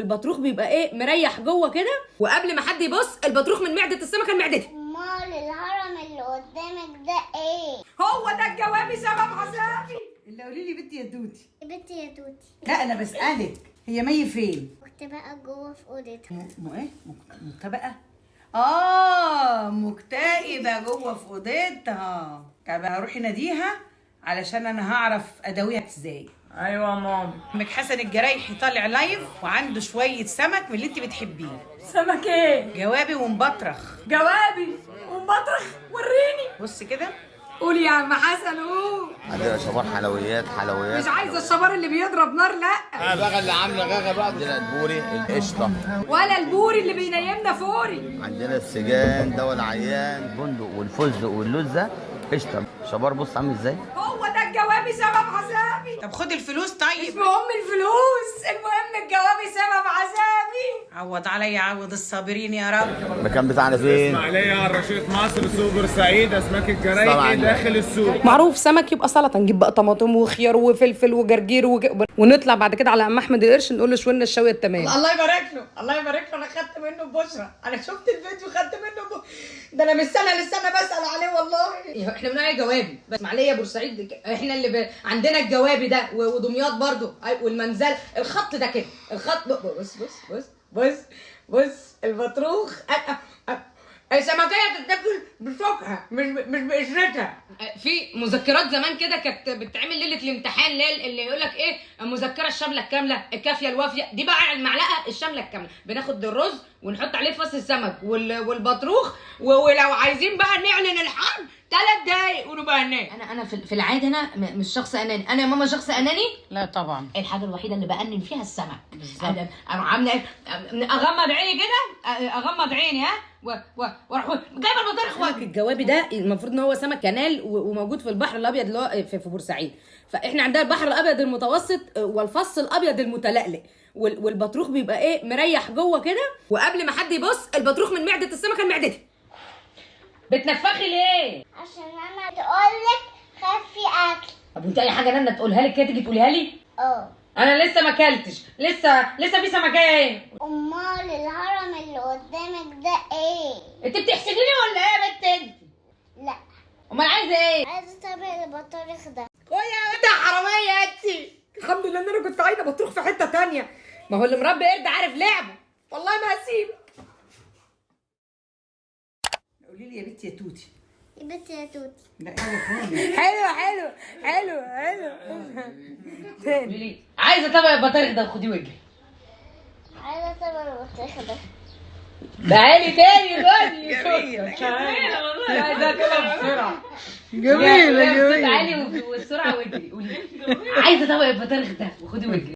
البطروخ بيبقى ايه مريح جوه كده، وقبل ما حد يبص البطروخ من معده السمكة لمعدتي. امال الهرم اللي قدامك ده ايه؟ هو ده الجوابي سبب عذابي. اللي قولي لي بنتي يا توتي. بنتي يا توتي. لا انا بسالك، هي مي فين؟ كنت بقى جوه في اوضتها. ايه؟ مكتبقه؟ مكتئبه جوه في اوضتها. طب هروحي ناديها علشان انا هعرف اداويها ازاي. ايوه يا ماما. عمك حسن الجرايحي طالع live وعنده شوية سمك من اللي انت بتحبيه. سمك ايه؟ جوابي ومبطرخ. جوابي ومبطرخ؟ وريني. بص كده. قول يا عم حسن قول. عندنا شبار حلويات حلويات. مش عايزه الشبار اللي بيضرب نار، لا. الغاغه اللي عامله غاغه بقى. عندنا البوري القشطه. ولا البوري اللي بينيمنا فوري. عندنا السجان دواء العيان، البندق والفستق واللوزه قشطه. شبار بص عامل ازاي. هو ده الجوابي سبب عذابي. طب خد الفلوس. طيب مش مهم الفلوس، المهم الجوابي سبب عذابي. عوض عليا، عوض الصابرين يا رب. المكان بتاعنا فين؟ اسماعيليه، الرشيد، مصر، سوق بورسعيد، اسماك الجرايحي داخل السوق. معروف سمك يبقى سلطة، نجيب بقى طماطم وخيار وفلفل وجرجير ونطلع بعد كده على عم احمد القرش نقول له شوينا الشويه التمام. الله يبارك له، الله يبارك له، انا خدت منه ببشرى، انا شفت الفيديو خدت منه ده انا من السنة للسنة بسال عليه والله. احنا بنقول عليه جوابي بس اسماعيليه بورسعيد احنا اللي عندنا الجوابي ده ودمياط برضو والمنزل الخط ده كده الخط. بص بص بص بص بص البطروخ السمكيه تتاكل بشوكها مش بقشرتها. في مذكرات زمان كده كانت بتتعمل ليلة الامتحان، اللي يقول لك ايه المذكرة الشاملة الكاملة الكافيه الوافيه، دي بقى المعلقة الشاملة الكاملة. بناخد الرز ونحط عليه فص السمك والبطروخ، ولو عايزين بقى نعلن الحرب 3 دقايق ونبقى هناك. انا في العادة انا مش شخص اناني. انا يا ماما شخص اناني؟ لا طبعا. الحاجة الوحيدة اللي بأنن فيها السمك بالظبط. انا عامله ايه؟ اغمض عيني كده، اغمض عيني ها واروح جايبه البطارخ. سمك الجوابي ده المفروض ان هو سمك كنال وموجود في البحر الابيض اللي هو في بورسعيد. فاحنا عندنا البحر الابيض المتوسط والفص الابيض المتلألئ، والبطروخ بيبقى ايه مريح جوه كده، وقبل ما حد يبص البطروخ من معده السمكة لمعدتي. بتنفخي ليه؟ عشان انا تقولك خفي اكل. طب وانت اي حاجة نانا تقولها لك كده تيجي تقوليها لي؟ انا لسه ما اكلتش، لسه في سمكيه ايه. امال الهرم اللي قدامك ده ايه؟ انت بتحسديني ولا ايه يا بنت انت؟ لا. امال عايزه ايه؟ عايزه طبق البطارخ ده. يا انت حرامية انت. الحمد لله ان انا كنت عايزه بطروخ في حتة تانية. ما هو اللي مربي قرد عارف لعبه. والله ما هسيبك. قولي لي يا بنتي يا توتي. يا بنتي يا توتي. لا ايه؟ حلو حلو حلو حلو. تاني عايزه طبق البطارخ ده وخديه واجري. عايزه طبق البطارخ ده. تعالي تاني خدي. جميلة جميلة والله. عايزه كده بسرعة. جميلة جميلة. تعالي والسرعة واجري. قولي عايزه طبق البطارخ ده وخدي واجري.